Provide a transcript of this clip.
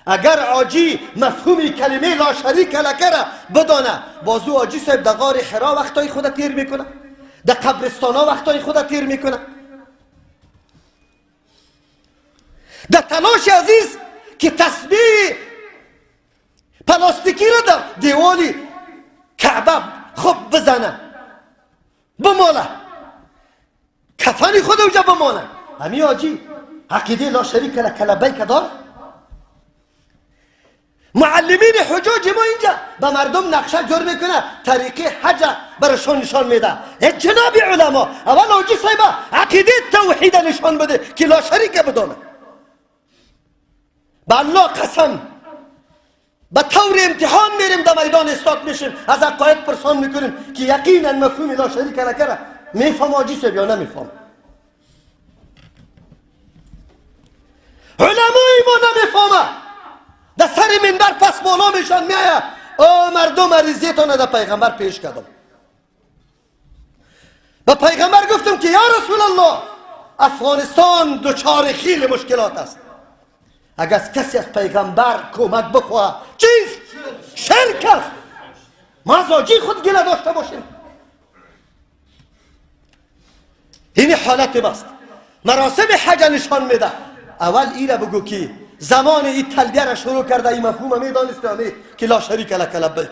اگر حاجی مفهوم کلمه لا شریک لک را بدانه، بازو حاجی صاحب در غار حرا وقتای خود تیر میکنه، در قبرستان ها وقتای خود تیر میکنه، در تلاش عزیز که تسبیح پلاستیکی را در دیوالی کعبه خوب بزنه، بماله، کفن خود اوجا بمانه. همی حاجی عقیده لا شریک لک لبیک داره. معلمین حجاج ما اینجا به مردم نقشه جور میکنه، طریقه حج برشان نشان میده. ای جناب علما، اول حاجی صاحب عقیده توحید نشان بده که لا شریک بدانه. به الله قسم، به طور امتحان میریم در میدان استاد میشیم، از عقاید پرسان میکنیم که یقینا مفهوم لا شریک لک را میفهم حاجی صاحب یا نمیفهم. علمای ما نمیفهمه، در سر منبر پس بالا میشن میایه او مردم عریضیتان در پیغمبر پیش کردم. به پیغمبر گفتم که یا رسول الله، افغانستان دچار خیلی مشکلات است، اگر کسی از پیغمبر کمک بخواه چیست؟ شرک است. ما از حاجی خود گله داشته باشیم. این حالت ماست. مراسم حج نشان میده. اول ایره بگو که زمان این تلبیه را شروع کرده، این مفهوم میدانست که لا شریک لک لبیک.